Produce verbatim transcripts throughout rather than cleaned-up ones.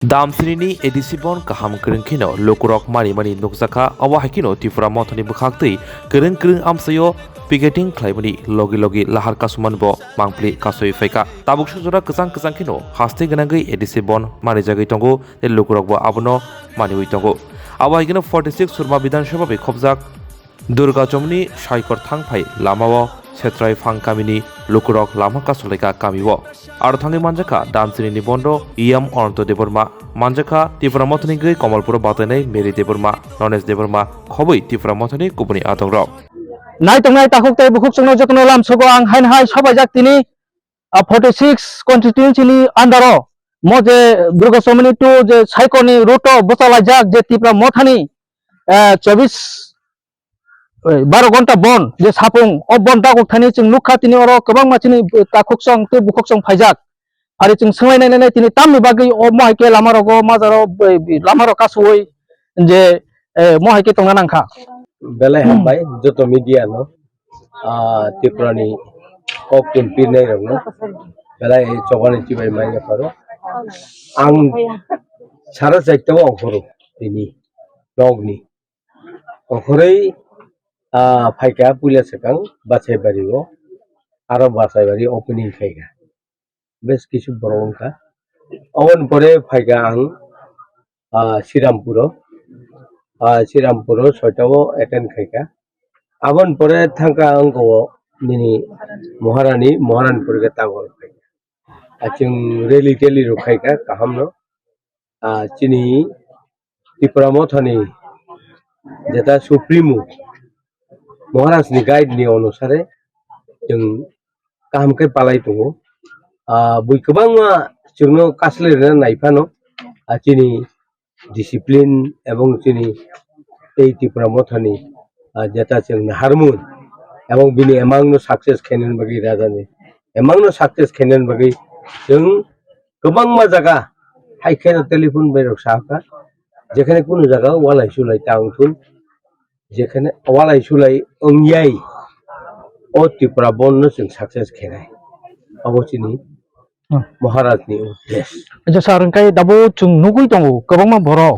Damsini ni A D C bon kaham kwrwng kheno lukurok mani mani nukjakha, abo hai kheno Tipra Mothani bwkhaktwi kwrwng kwrwng amchaio picketing khlaimani logi logi lahar kasumani bo mangpli kasui phaikha. Tabuk sujora kwchang kwchang kheno haste gwnangwi A D C bon manijagwi tongo, tei lukurokbo abono maniwi tongo. Abo hai kheno forty six Surma Bidhan Sabha bai khopjak Durga Chomoni Saikor thangphai lamao Setrai Phang kamini lukurok lama kasulaikha kamio. Aro thangwi manjakha Damsini ni bondo E M Ananto Debbarma, manjakha Tipra Mothani gwi Komolpuro batainai Mary Debbarma, Nonesh Debbarma, khobwi Tipra Mothani kubuni adongrok. Nai tongnai takhuk tei bukhuk chwngno jotono lam sogo ang haino hai sobaijak tini, ah, forty six constituency ni under o mo je Durga Chomoni two je Saikorni route o bwchalaijak je Tipra Mothani, eh, chobis oi, baro gonta bon je sapung, o bon dagok thani chwng nukha tini oro kwbangma chini takhuk chwng tei bukhuk chwng phaijak. Ari chwng swnglainai nai tini tamni bagwi o mohai khe lama rogo majaro, eh, lama rok kasui je, eh, mohai khe tongna nangkha. Belai hambai joto media no, ah, Tripura ni kok tun pirnai rok no belai chobani chibai manya pharo. Ang sara chaita o okhoro tini nog ni. Okhoroi, ah, phaikha puila swkang Basaibari o, aro Basaibari opening khaikha. Bes kisu borok wngkha. Oboni pore phaikha ang, ah, Srirampuro. Ah, Srirampuro soita o attend khaikha. Aboni pore thangkha ang o nini Maharani, Maharani pore khe Tagor khaikha. Ah, chwng rally tally rok khaikha kaham no. Ah, chini Tipra Mothani jeta Supremo Maharaj ni guide ni onusare chwng kaham khe palai tongo. Ah, bui kwbangma chwngno kaslai rwna nai phano, ah, chini discipline ebong chini tei Tipra Mothani, ah, jeta chwng naharmung ebong bini emang no success khainani bagwi rajani emang no success khainani bagwi chwng kwbangma jaga hai kheno telephone bai rok sakha, jekhane kunu jaga walai sulai tang thun, jekhane walai sulai wngyai o Tripura bon no chwng success khainai. Abo chini Hmm. Maharaj ni uddesho. Acha sir, hwnkhe dabo chwng nugwi tongo kwbangma borok.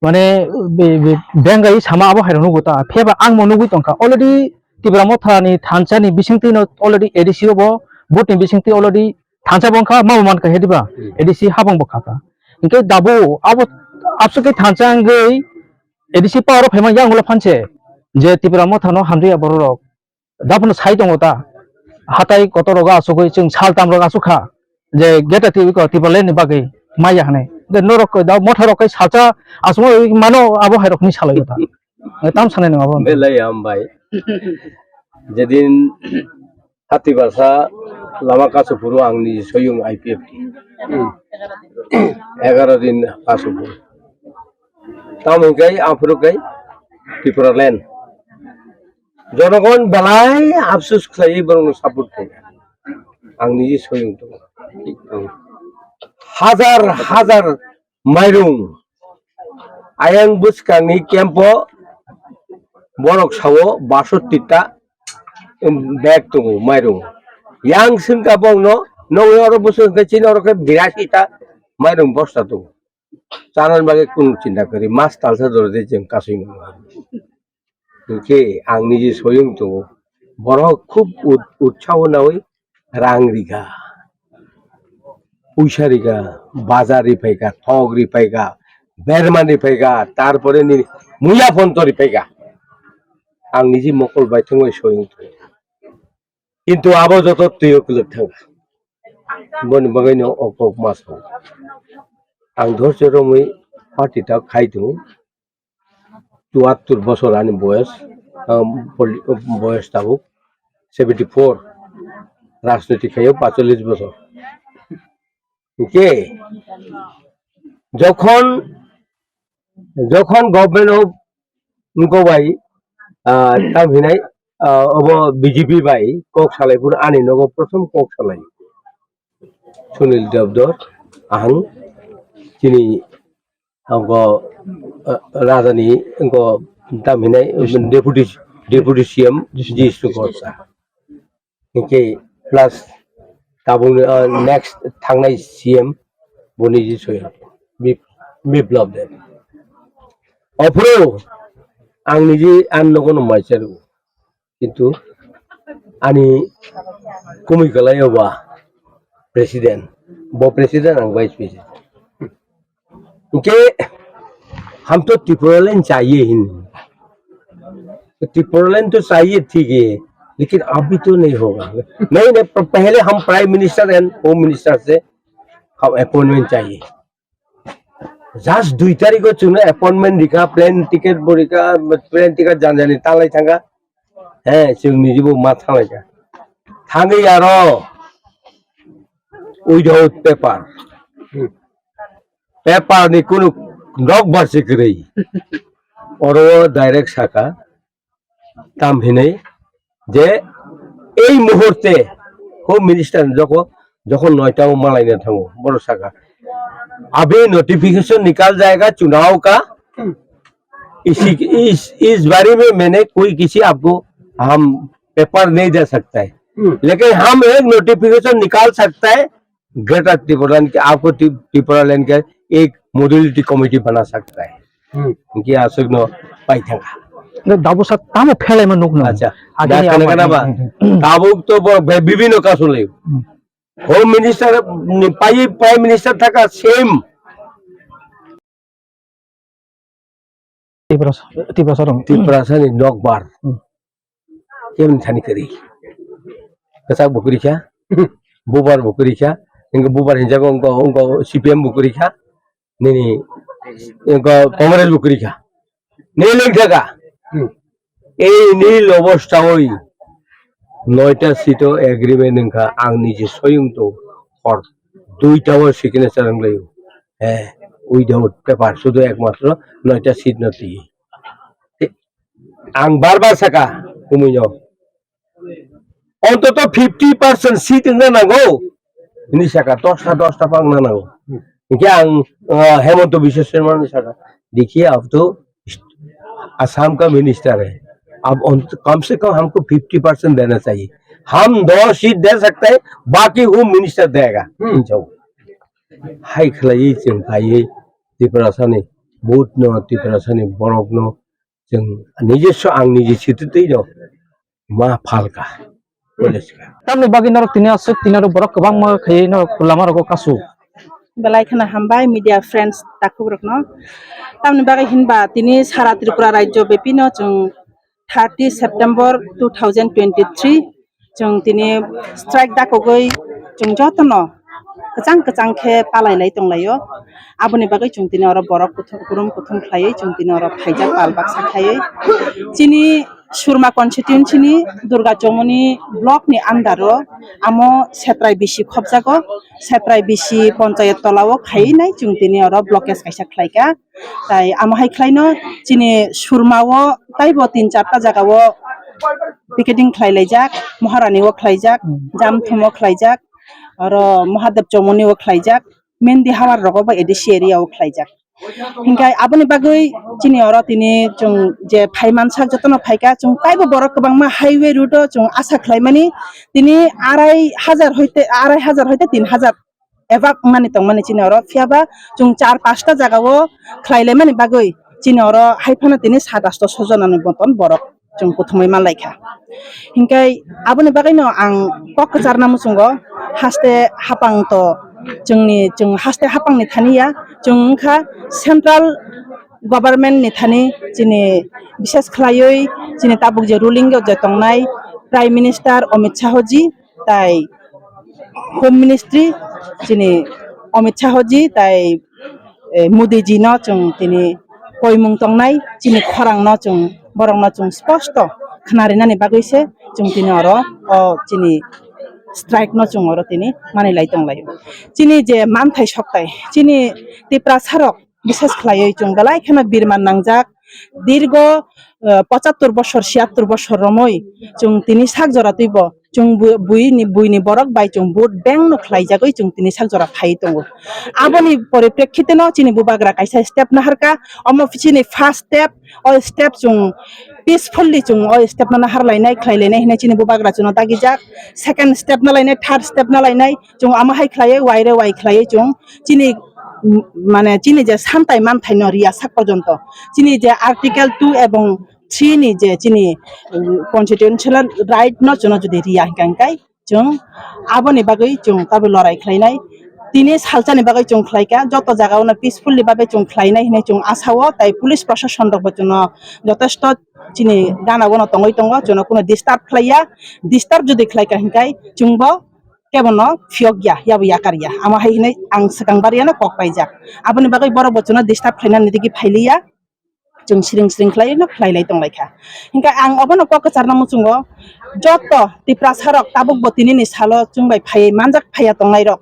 Mane, be, be, bengai sama abo hai rok nugo ta. Phiya ba ang bo nugwi tongkha. Already Tipra Motha ni thansa ni bisingtwi no already A D C o bo, vote ni bisingtwi already thansa bo wngkha, ma bo mankha he diba? Hmm. A D C habang bo khakha. Hwnkhe dabo abo absuk khe thansa wngwi A D C power o phaima yang ulo phanse je Tipra Motha no hamjaya borok rok. Daphano sai tongo ta, hatai kotor rogo asugwi chwng sal tam rok asuk kha je geta twi ko Tipraland ni bagwi maya hwnwi. De norok da motha rok kai salsa asugwi mano abo hai rok hwnwi salai ta. Tam sanai nang abo. Belai hambai. Jedin hati basa lama kasu phuru ang ni soyung I P F T. Egaro din kasu phuru. Tamo hwnkhe aphuru kai Tipraland. Jonogon belai afsus khlaiwi borokno support khaio. Ang niji soyung tongo. Hajar hajar mairung ayang bwskangni camp-o borok sao bashotti ta, um, bag tongo mairung. Yang swngkha bongno, nokni oro bwswk hwnkhe chini oro khe birasi ta mairung bosta tongo. Chanani bagwi kunu chinta kwrwi mas talsa doro de chwng kasui mano. Hwnkhe ang niji soyung tongo, borok khub ut-, utsaho naui rang rikha, puisa rikha, bazar riphaikha, thok riphaikha, berman riphaikha, tarpore ni muya phonto riphaikha. Ang niji mokol baithangbai soyung tongo. Kintu abo joto twiyo kwlwk thangkha. Boni bagwino o kok ma sao. Ang dhorjo romwi party ta khai tongo. Chuattur bosor ani boyos, um, poli-, boyos tabuk seventy four. Rajniti khaio pacholis bosor. Hwnkhe jokhon, jokhon government of wngkha bai, ah, tam hinai, ah, obo B J P bai kok salai phuru ani nogo prothom kok salai Sunil Debdor, ahang chini wngkha, ah, raja ni wngkha tam hinai deputy, deputy C M Jishnu Khorsa. Hwnkhe plus tabukni, ah, next thangnai C M boni je soyang. Bip-, Biplab Deb. Ophuru ang niji ang nogo no maicharu. Kintu ani kumui kalai ba president. Bo president ang vice president. Inke hum to Tipraland chahiye hi nahi. To Tipraland to chahiye theek hai, lekin abhi to nahi hoga. Nahi nahi, pehle hum prime minister and home minister se hum appointment chahiye. Just dui tarikh o chwngno appointment rikha, plane ticket bo rikha, plane ticket janjani talai thangkha. He, chwng nijibo ma thanglaikha. Thangwi aro without paper. Paper ni kunu nokbar se kwrwi. Oro direct saka. Tam hinwi je ei muhurte Home Minister joko, jokhon noita o malaina thango, borok saka, "Abhi notification nikal jayega chunav ka, isi, is, is baare mein maine koi kisi aapko hum paper nahi de sakta hai, lekin hum ek notification nikal sakta hai, Greater Tipraland ke, aapko Ti-, Tipraland ke ek modality committee bana sakta hai." Hmm. Ki aswk no pai thangkha. Dabu sa tamo phelai ma nukno. Acha. Agini da kana kana ba. Hmm, hmm. Tabuk to bo be-, bibhinno kasu le. Hmm. Home Minister ni pai Prime Minister thaka same. Tiprasa, Tiprasa dong. Tiprasa ni nokbar. Hmm. Kemni thani kwrwi. Kwchak bo kwrwi kha, bubar bo kwrwi kha, wngkha bubar hinjago wngkha, wngkha C P M bo kwrwi kha, nini wngkha Congress bo kwrwi kha. Nini lengkha kha. Hmm. Ei nil obostha oi noita seat o agreement wngkha, ang nije soyung to hor duita o signature wnglaio. Eh, without paper, sudu ekmatro noita seat no twi. Ang bar bar saka, kumui no. Ontoto fifty percent seat wngna nango. Hini saka, dosta, dosta pa wngna nango. Hinkhe ang, ah, Hemanta Biswa Sarma ni saka, "Dekhiye, ab to Assam ka minister hai. Ab on, kam se kam humko fifty percent dena chahiye. Hum dos seat de sakte hain, baki home minister dega." Hmm. Hinjao. Hai khlaiwi chwng phaiwi Tiprasani vote no, Tiprasani borok no, chwng nijoswo ang niji sititwi no ma phalka. Tamni bagwi norok tini aswk tini oro borok kwbangma khaiwi norok lama rogo kasu. Belai kheno hambai media friends takhuk rokno. Tamni bagwi hinba tini sara Tripura rajyo bepino chwng thirty September two thousand twenty-three chwng tini strike dakogwi chwng jotono kwchang kwchang khe palai lai tonglaio. Aboni bagwi chwng tini oro borok kuthum, kurum kuthum khlaiwi chwng tini oro phaijak pal baksa khlaiwi. Chini Surma constituency ni Durga Chomoni block ni under o amo Setrai bisi khopjago, Setrai bisi ponchayat tola o khai nai chwng tini oro blockage kaisa khlaika. Tai amo hai khlaino chini Surma o taibo tin charta jaga o picketing khlai laijak, Maharani o khlaijak, Jamthum o khlaijak, oro Mahadev Chomoni o khlaijak, Mendi Hawar rogo bo A D C area o khlaijak. Hinkhe aboni bagwi chini oro tini chwng je phaimansak jotono phaika, chwng taibo borok kwbangma highway route o chwng asa khlaimani tini arai hajar hoite, arai hajar hoite tin hajar ebak wngmani tongmani chini oro, phiyaba chwng char pasta jaga o khlai laimani bagwi chini oro hai phano tini sat asto so jona ni moton borok chwng kuthumwi manlaikha. Hinkhe aboni bagwino ang kok kwcharna muchungo, haste hapang to chwngni, chwng haste hapangni thani ya, chwng wngkha central government ni thani, chini bishes khlaiwi chini tabuk je ruling o je tongnai Prime Minister Amit Shah ji, tai Home Ministry chini Amit Shah ji tai, eh, Modi ji no chwng tini koimung tongnai, chini khorang no chwng, borok no chwng sposto khna rinani bagwi se chwng tini oro o chini strike no chwng oro tini manwi lai tong lai. Chini je manthai soktai, chini Tiprasa rok bises khlaiwi chwng belai kheno birman nangjak. Dirgo, eh, pochattor bosor, siyattor bosor romwi chwng tini sak jora twibo chwng bu-, buini, buini borok bai chwng vote bank no khlaijagwi chwng tini sak jora phaiwi tongo. Aboni poriprekhite no chini bubagra kaisa step naharka, omo chini first step, o step chwng peacefully chwng o step no nahar lainai, khlai lainai hinwi chini bubagra chwngno dagijak. Second step na lainai, third step na lainai, chwng amo hai khlaiwi, waire wai khlaiwi chwng chini m-, mane chini je santai manthai no riya sak porjonto, chini je Article two ebong three ni je chini, um, constitutional right no chuno jodi riya hingka hingkai chwng aboni bagwi chwng tabuk lorai khlainai. Tini salsani bagwi chwng khlaika, joto jaga o no peacefully babe chwng khlainai hinwi chwng asa o, tai police proshashan rok bo chwngno jotesto chini gana gono tongwi tongo, chwngno kuno disturb khlaiya, disturb jodi khlaika hingkai chwngbo kebono phiyok ya, yabo yakar ya. Amo hai hinwi ang swkang baria no kok paijak. Aboni bagwi borok bo chwngno disturb khlainani digi phailiya, chwng siring siring khlai no khlai lai tong lai kha. Hingkhe ang obono kok kwcharno muchungo, joto Tiprasa rok tabuk bo tinini salo chwng bai phaiwi manjak phaiya tongnai rok,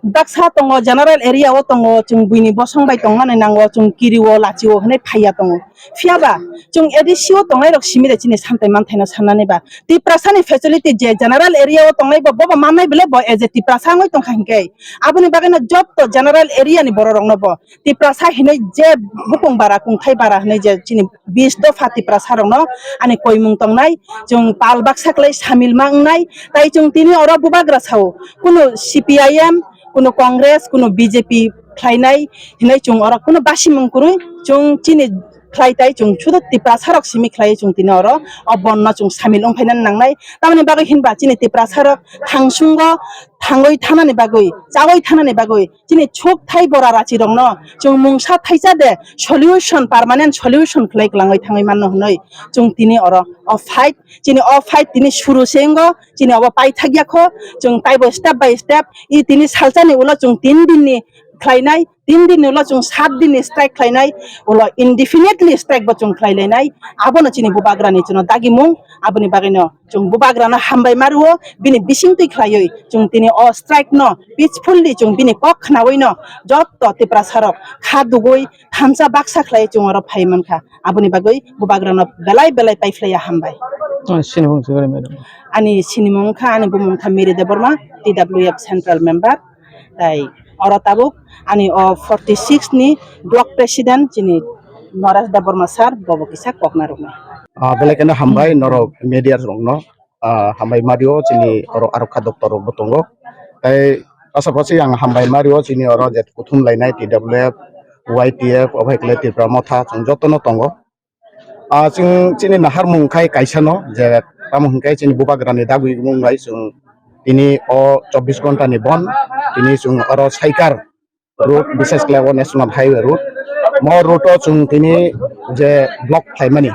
baksa tongo, general area o tongo, chwng buini bosong bai tongmani nango, chwng kiri o, lachi o hinwi phaiya tongo. Phiya ba chwng A D C o tongnai rok simi de chini santai manthai no sannani ba. Tiprasa ni facility je general area o tongnai bo, bobo mannai bele bo as a Tiprasa wngwi tongkha hinkhe. Aboni bagwi no joto general area ni borok rok no bo Tiprasa hinwi je bukung bara, kungthai bara hinwi je chini bis dopha Tiprasa rok no ani koimung tongnai, chwng pal baksa kwlai samil ma wngnai, tai chwng tini oro bubagra sao, kunu C P I M, kunu Congress, kunu B J P khlainai hinwi chwng oro kunu basimung kwrwi chwng chini khlai tai chwng sudu Tiprasa rok simi khlai chwng tini oro o bon no chwng samil wng phaina nangnai. Tamoni bagwi hinba chini Tiprasa rok thangsungo thangwi thanani bagwi, chawi thanani bagwi chini chuk thai bora rachi rok no chwng mungsa thaisa de solution, permanent solution khlai kwlangwi thangwi manno hwnwi chwng tini oro o fight, chini o fight tini suru se wngo, chini obo paithak ya kho, chwng taibo step by step i tini salsani ulo chwng tin din ni khlainai, tin din ni ulo chwng sat din ni strike khlainai, ulo indefinitely strike bo chwng khlai lainai, abono chini bubagra ni chwngno dagimung, aboni bagwi no chwng bubagra no hambai ma rwo, bini bisingtwi khlaiwi chwng tini o strike no peacefully chwng bini kok khnawi no joto Tiprasa rok kha dugwi thansa baksa khlai chwng oro phai mankha, aboni bagwi bubagra no belai belai paiphlaiya hambai. Ah, sinimung se bai madam. Ani sinimung kha, ani bumung kha Miri Debbarma, T W F Central Member, tai oro tabuk ani o forty six ni block president chini Noresh Debbarma sir bobo kisa kok narwknai. Ah, belai kheno hambai norok media rokno, ah, hambai ma rio chini oro arokha doctor rokbo tongo. Tai pasapasi ang hambai ma rio chini oro je kuthum lainai T W F, Y T F, obo hai khe Tipra Motha chwng jotono tongo. Ah, chwng chini naharmung khai kaisa no je tamo hwnkhe chini bubagrani dagwi mung bai chwng tini o chobbish ghonta ni bon tini chwng oro Saikar road, bishes khlai o National Highway road. Mo road o chwng tini je block khlaimani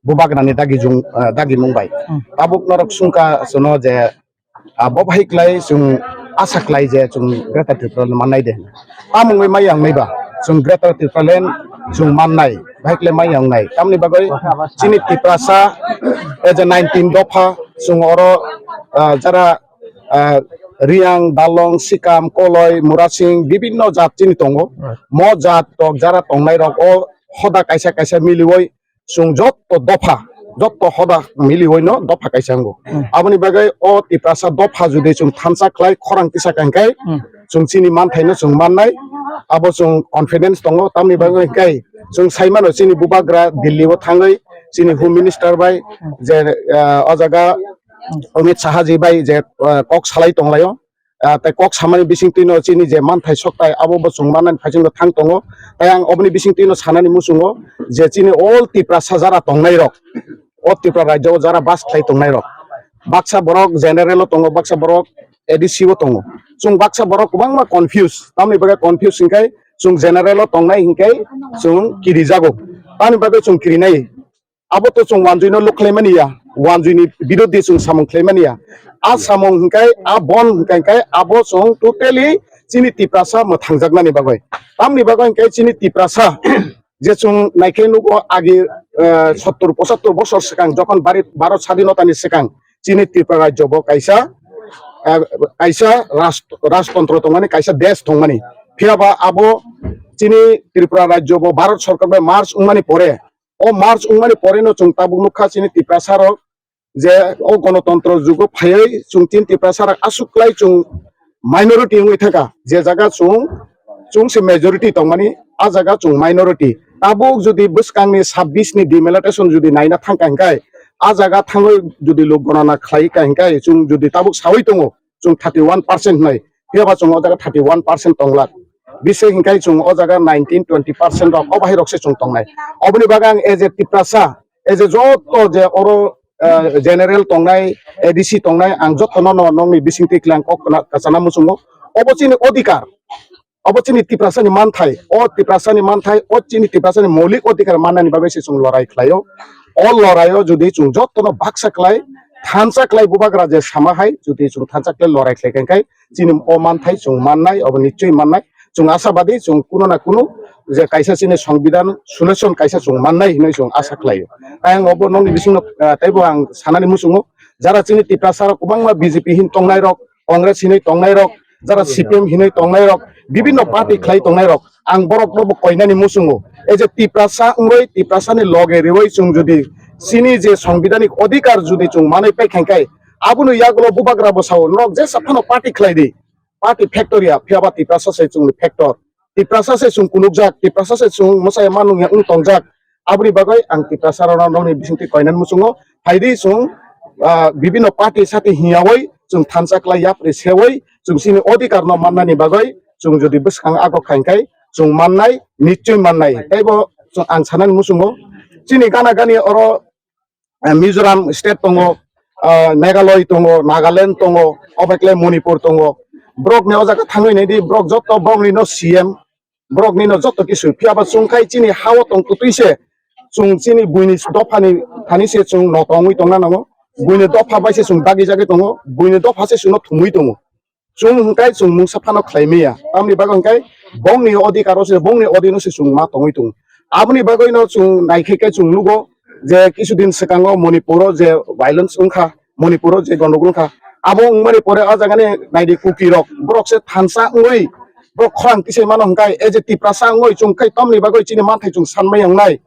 bubagrani dagi jung, ah, dagi mung bai. Hmm. Tabuk norok sungka chwngno je, ah, bo bahai khlai chwng asa khlai je chwng Greater Tripura no mannai de. Tamungwi mai yang nai ba chwng Greater Tripura land chwng mannai, bahai khlai mai yang nai. Tamni bagwi chini Tiprasa as a nineteen dopha chwng oro, ah, jara ah, Riang, Dalong, Sikam, Koloi, Murasing, bibinno jat chini tongo. Right. Mo jat tok jara tongnai rok o hoda kaisa kaisa milioi chwng jotto dopha, jotto hoda milioi no dopha kaisa wngo. Hmm. Aboni bagwi o Tiprasa dopha jodi chwng thansa khlai khorang kisa kangkhe Hmm. chwng chini manthai no chwng mannai, abo chwng confidence tongo. Tamni bagwi hwnkhe chwng sai mano chini bubagra Delhi o thangwi chini Home Minister bai je, ah, o jaga Amit Shah ji bai je, ah, kok salai tonglaio, ah, tei kok samani bisingtwi no chini je manthai sokthai abo bo chwng mannani phaisingno thang tongo. Tei ang oboni bisingtwi no sanani muchungo je chini all Tiprasa jara tongnai rok, o Tripura rajyo o jara bas khlai tongnai rok, baksa borok general o tongo, baksa borok A D C o tongo. Chwng baksa borok kwbangma confuse, tamni bagwi confuse hinkhe chwng general o tongnai hinkhe chwng kirijago. Tamni bagwi chwng kirinai. Abo to chwng wanjwi no luk khlaimani ya, wanjwi ni birodhi chwng samung khlaimani ya. A samung hwnkhe, a bon hwnkhe, hwnkhe abo chwng totally chini Tiprasa mwthangjaknani bagwi. Tamni bagwi hwnkhe chini Tiprasa je chwng naikhe nugo agi, eh, sottor pochattor bosor swkang jokhon bari-, Bharat sadhinotani swkang chini Tripura rajyo bo kaisa, eh, kaisa ras-, rajtontro tongmani, kaisa desh tongmani. Phiyaba abo chini Tripura rajyo bo Bharat sorkar bai merge wngmani pore, o merge wngmani pore no chwng tabuk nukha chini Tiprasa rok je o gonotontro jugo phaiwi chwng chini Tiprasa rok aswk klai chwng minority wngwi thangkha, je jaga chwng, chwng se majority tongmani, a jaga chwng minority. Tabuk jodi bwskangni sabbish ni delimitation jodi naina thangkha hinkhe, a jaga thangwi jodi lok gonana khlai kha hinkhe, chwng jodi tabuk sawi tongo, chwng thirty one percent hinwi, phiyaba chwng o jaga thirty one percent tongla. Bisi hinkai chwng o jaga nineteen twenty percent rok o bahai rok se chwng tongnai. Oboni bagwi ang as a Tiprasa, as a joto je oro, ah, general tongnai, A D C tongnai, ang jotono no nokni bisingtwi klang kok kana kachana muchungo. Obo chini odhikar, obo chini Tiprasani manthai, o Tiprasani manthai, o chini Tiprasani moulik odhikar mannani bagwi se chwng lorai khlaio. O loraio jodi chwng jotono baksa khlai, thansa khlai bubagra je sama hai, jodi chwng thansa khlai lorai khlai khe, chini o manthai chwng mannai, obo nichoi mannai. Chwng asabadi chwng kuno na kuno je kaisa chini songbidan solution kaisa chwng mannai hinwi chwng asa khlaio. Tei ang obo nokni bisingo, ah, teibo ang sanani muchungo, jara chini Tiprasa rok kwbangma B J P hin tongnai rok, Congress hinwi tongnai rok, jara C P M hinwi tongnai rok, bibinno party khlai tongnai rok, ang borok no bo koinani muchungo. Ei je Tiprasa wngwi Tiprasani loge riwi chwng jodi chini je songbidanik odhikar jodi chwng manwi paikha khe, aboni yagulo bubagra bo sao, norok jesa phano party khlai di. Party factor ya, phiya ba Tiprasa se chwngni factor. Tiprasa se chwng kunukjak, Tiprasa se chwng mwsai manung ya wng tongjak. Aboni bagwi ang Tiprasa rok nokni bisingtwi koinani muchungo. Phaidi chwng, ah, bibinno party sati hiyawi chwng thansa khlai yapri sewi chwng chini odhikar no mannani bagwi chwng jodi bwskang ago khainkhai chwng mannai, nichoi mannai. Teibo chwng ang sanani muchungo chini gana gani oro eh, Mizoram state tongo, ah, Meghalaya tongo, Nagaland tongo, obaikle Manipur tongo. Borok ni o jaga thangwi naidi, borok joto borok ni no C M, borok ni no joto kisu. Phiya ba chwng khai chini ha o tong kwtwi se, chwng chini buini dopha ni thani se chwng no tongwi tongna nango. Buini dopha bai se chwng dagi jagwi tongo, buini dopha se chwng no thumwi tongo. Chwng hwnkhe chwng mungsa phano khlai maya. Tamni bagwi hwnkhe bongni odhikaro se, bongni odhino se chwng ma tongwi tongo. Aboni bagwino chwng naikhe khe chwng nugo je kisu din swkango Manipuro je violence wngkha, Manipuro je gondogol wngkha, abo wngmani pore o jagani naidi Kukirok, borok se thansa wngwi borok khorang tisai mano hwnkhe, e je Tiprasa wngwi chwng khai tamni bagwi chini manthai chwng sanmaya wngnai.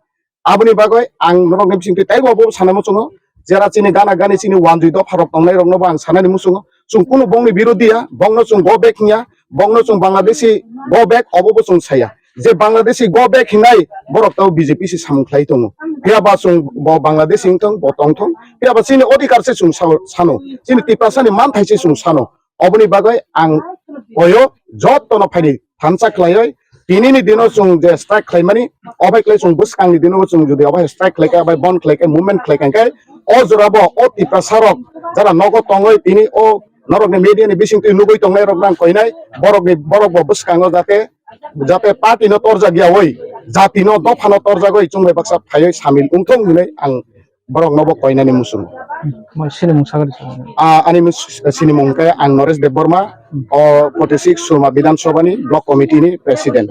Aboni bagwi ang norokni bisingtwi teibo bo sanai muchungo, jera chini gana gani chini wanjwi dopharok tongnairokno bo ang sanani muchungo. Chwng kunu bongni birodhi ya, bongno chwng go back hinya, bongno chwng Bangladeshi go back, obo bo chwng saya. Je Bangladeshi go back hinai borok tao B J P se samung khlai tongo. Phiya ba chwng bo Bangladeshi wngthong, bo tongthong. Phiya ba chini odhikar se chwng sao-, sano, chini Tiprasani manthai se chwng sano. Oboni bagwi ang koyo jotono phaidi thansa khlaiwi tinini dino chwng je strike khlaimani, obai khlai chwng bwskangni dino chwng jodi obai strike khlaikha, obai bon khlaikha, movement khlaikha khe o jorabo o Tiprasa rok jara nogo tongwi tini o norokni media ni bisingtwi nugwi tongnai rok nang koinai borokni borok bo bwskango jate jate party no torjak yawi jati no dopha no torjagwi chwng bai baksa phaiwi samil wngthong hinwi ang borok nobo koinani muchungo. Mo sinimung sagari sa. Ah, ani mus-, sinimung khe ang Naresh Debbarma, o forty six Surma Bidhan Sabha ni block committee ni president.